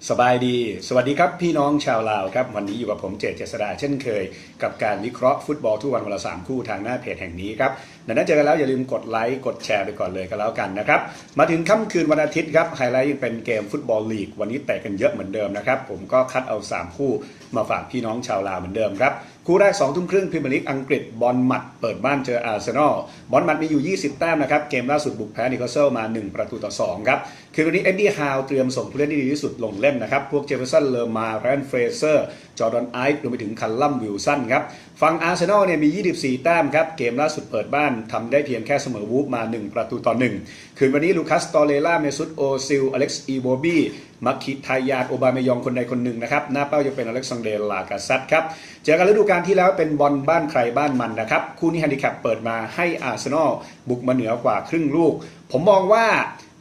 ສະບາຍດີ ສະຫວັດດີຄັບ ພີ່ນ້ອງຊາວລາວຄັບ. ວັນນີ້ຢູ່ກັບຜົມ ເຈດ ເຈສດາ ເຊັ່ນເຄີຍ ກັບການວິເຄາະຟຸດບອລທຸກວັນ ວັນລະສາມຄູ່ ທາງໜ້າເພຈແຫ່ງນີ້ຄັບ. ດັ່ງນັ້ນ ເຈີກັນແລ້ວ ຢ່າລືມກົດໄລ ກົດແຊໄປກ່ອນເລີຍກໍແລ້ວກັນນະຄັບ. ມາເຖິງຄ່ຳຄືນວັນອາທິດຄັບ ໄຮໄລຍັງເປັນເກມຟຸດບອລລີກ ວັນນີ້ເຕະກັນເຍອະເໝືອນເດີມນະຄັບ. ຜົມກໍຄັດເອົາສາມຄູ່ມາຝາກພີ່ນ້ອງຊາວລາວເໝືອນເດີມຄັບ. ຄູ່ແລກ ສອງທຸ່ມຄຶ່ງ ພຣີເມຍລີກອັງກິດ ບອນມັດເປີດບ້ານເຈີອາເຊນອລ. ບອນມັດມີຢູ່ ຊາວເຈັດ ແຕ້ມນະຄັບ ເກມລ່າສຸດບຸກແພ້ນິວຄາສເຊິລມາ ໜຶ່ງປະຕູຕໍ່ສອງຄັບ. ຄືນວັນນີ້ ເອດດີ້ ຮາວ ຕຣຽມສົ່ງຜູ້ຫຼິ້ນທີ່ດີທີ່ສຸດລົງເຫຼັ້ນນະຄັບ ພວກ ເຈຟເຟີຊັນ ເລີມາ ແຣນ ເຟຣເຊີ ຈອຣດອນ ໄອສ໌ ລວມໄປເຖິງ ຄາລລັມ ວິລສັນຄັບ. ຝັ່ງອາເຊນອລເນ່ຍມີ ຊາວສີ່ ແຕ້ມຄັບ ເກມລ່າສຸດເປີດບ້ານທຳໄດ້ພຽງແຄ່ສະເໝີ ວູຟ ມາ ໜຶ່ງປະຕູຕໍ່ໜຶ່ງ. ຄືນວັນນີ້ ລູຄັສ ຕໍເຣລາ ເມຊຸດ ໂອຊິລ ອາເລັກ ອີໂບບີ ມາຄິໄທຍານ ໂອບາເມຢອງ ຄົນໃດຄົນໜຶ່ງນະຄັບ. ໜ້າເປົ້າຈະເປັນ ອາເລັກຊານເດຣ ລາກາເຊັດຄັບ. ເຈີກັນລະດູການທີ່ແລ້ວເປັນບອນບ້ານໃຄບ້ານມັນນະຄັບ. ຄູ່ນີ້ ແຮນດີແຄັບເປີດມາໃຫ້ອາເຊນອລບຸກມາເໜືອກວ່າຄຶ່ງລູກ. ຜົມມອງວ່າ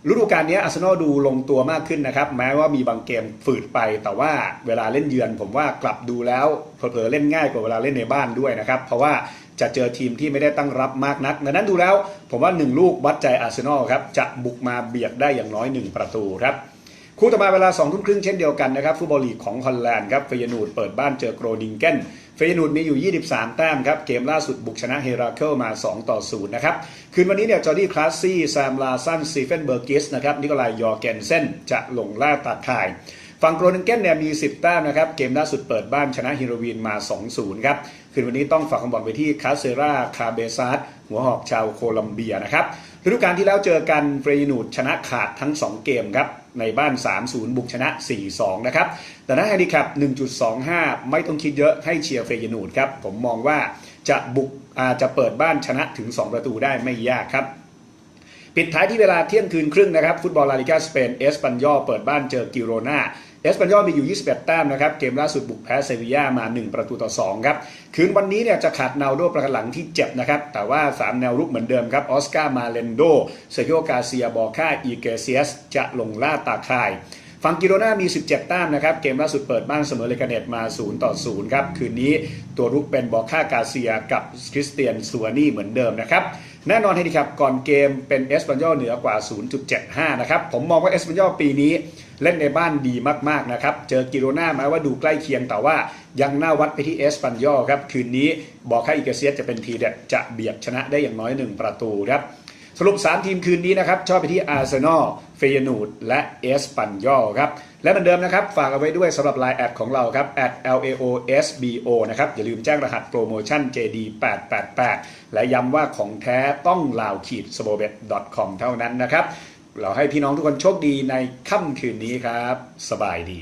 ລະດູການນີ້ອາເຊນອລດູລົງຕົວມາກຂຶ້ນນະຄັບ ແມ້ວ່າມີບາງເກມຝືດໄປ ແຕ່ວ່າເວລາເລ່ນເຍືອນ ຜົມວ່າກັບດູແລ້ວເຜີໆເລ່ນງ່າຍກວ່າເວລາເລ່ນໃນບ້ານດ້ວຍນະຄັບ ເພາະວ່າຈະເຈີທີມທີ່ໄມ່ໄດ້ຕັ້ງຮັບມາກນັກ. ດັ່ງນັ້ນດູແລ້ວ ຜົມວ່າໜຶ່ງລູກວັດໃຈອາເຊນອລຄັບ ຈະບຸກມາບຽກໄດ້ຢ່າງນ້ອຍໜຶ່ງປະຕູຄັບ. ຄູ່ຕໍ່ມາເວລາສອງທຸ່ມຄຶ່ງເຊັ່ນດຽວກັນນະຄັບ ຟຸດບອລລີກຂອງຮອນແລນຄັບ ເຟຍນູດເປີດບ້ານເຈີໂກຣນິງເກນ. ເຟຍນູດມີຢູ່ ຊາວສາມ ແຕ້ມຄັບ ເກມລ່າສຸດບຸກຊະນະເຮຣາເຄິລມາ ສອງຕໍ່ສູນນະຄັບ. ຄືນວັນນີ້ເນ່ຍ ຈອດດີ້ ຄລາສຊີ ແຊມ ລາຊັນ ສະຕີເຟັນ ເບີກິສນະຄັບ ນິໂຄລາຍ ຢໍແກນເຊັນ ຈະລົງລ່າຕາຂ່າຍ. ຝັ່ງໂກຣນິງເກນເນ່ຍມີ ສິບ ແຕ້ມນະຄັບ ເກມລ່າສຸດເປີດບ້ານຊະນະຮີໂຣວິນມາ ສອງສູນຄັບ. ຄືນວັນນີ້ຕ້ອງຝາກຄວາມຫວັງໄປທີ່ ຄາເຊຣາ ຄາເບຊາດ ຫົວຫອກຊາວໂຄລັມເບຍນະຄັບ. ລະດູການທີ່ແລ້ວເຈີກັນ ເຟຍນູດຊະນະຂາດທັງສອງເກມຄັບ ໃນບ້ານ ສາມສູນ ບຸກຊະນະ ສີ່ສອງນະຄັບ. ດັ່ງນັ້ນ ແຮນດີແຄັບ ໜຶ່ງຈຸດສອງຫ້າ ໄມ່ຕ້ອງຄິດເຍອະ ໃຫ້ເຊຍເຟຍນູດຄັບ. ຜົມມອງວ່າຈະບຸກ ອາ ຈະເປີດບ້ານຊະນະເຖິງສອງປະຕູໄດ້ໄມ່ຍາກຄັບ. ປິດທ້າຍທີ່ເວລາທ່ຽງຄືນຄຶ່ງນະຄັບ ຟຸດບອລລາລີກາສະເປນ ເອສປັນຢໍເປີດບ້ານເຈີກິໂຣນາ. ເອສປັນຢໍມີຢູ່ ຊາວເອັດ ແຕ້ມນະຄັບ ເກມລ່າສຸດບຸກແພ້ເຊວິຢາມາ ໜຶ່ງປະຕູຕໍ່ສອງຄັບ. ຄືນວັນນີ້ເນ່ຍຈະຂາດເນາໂດປະກັນຫຼັງທີ່ເຈັບນະຄັບ ແຕ່ວ່າສາມແນວລຸກເໝືອນເດີມຄັບ ອອສກາ ມາເຣນໂດ ເຊີກິໂອ ກາເຊຍ ບອກຄາ ອີເກເຊຍສ ຈະລົງລ່າຕາຂ່າຍ. ຝັ່ງກິໂຣນາມີ ຊາວເຈັດ ແຕ້ມນະຄັບ ເກມລ່າສຸດເປີດບ້ານສະເໝີເລກາເນັດມາ ສູນຕໍ່ສູນຄັບ. ຄືນນີ້ຕົວລຸກເປັນ ບອກຄາ ກາເຊຍ ກັບ ຄຣິສຕຽນ ຊວານີ ເໝືອນເດີມນະຄັບ. ແນ່ນອນ ແຮນດີແຄັບກ່ອນເກມເປັນເອສປັນຢໍເໜືອກວ່າ ສູນຈຸດເຈັດຫ້ານະຄັບ. ຜົມມອງວ່າເອສປັນຢໍປີນີ້ ເລ່ນໃນບ້ານດີມາກໆນະຄັບ ເຈີກິໂຣນາ ແມ້ວ່າດູໃກ້ຄຽງ ແຕ່ວ່າຍັງໜ້າວັດໄປທີ່ເອສປັນຢໍຄັບ. ຄືນນີ້ ບອກຄາ ອີເກເຊຍສ ຈະເປັນທີເດັດ ຈະບຽກຊະນະໄດ້ຢ່າງນ້ອຍໜຶ່ງປະຕູຄັບ. ສະຫຼຸບສາມທີມຄືນນີ້ນະຄັບ ເຈາະໄປທີ່ອາເຊນອລ ເຟຍນູດ ແລະ ເອສປັນຢໍຄັບ. ແລະເໝືອນເດີມນະຄັບ ຝາກເອົາໄວ້ດ້ວຍສຳລັບ ລາຍ ແອັດ ຂອງເຮົາຄັບ ແອັດ ແອລ ເອ ໂອ ເອສ ບີ ໂອ ນະຄັບ. ຢ່າລືມແຈ້ງລະຫັດໂປຣໂມຊັນ ເຈ ດີ ແປດແປດແປດ ແລະ ຢ້ຳວ່າຂອງແທ້ຕ້ອງ ລາວ ຂີດ ສະໂບເບັດ ດອດຄອມ ເທົ່ານັ້ນນະຄັບ. ເຮົາໃຫ້ພີ່ນ້ອງທຸກຄົນໂຊກດີໃນຄ່ຳຄືນນີ້ຄັບ. ສະບາຍດີ.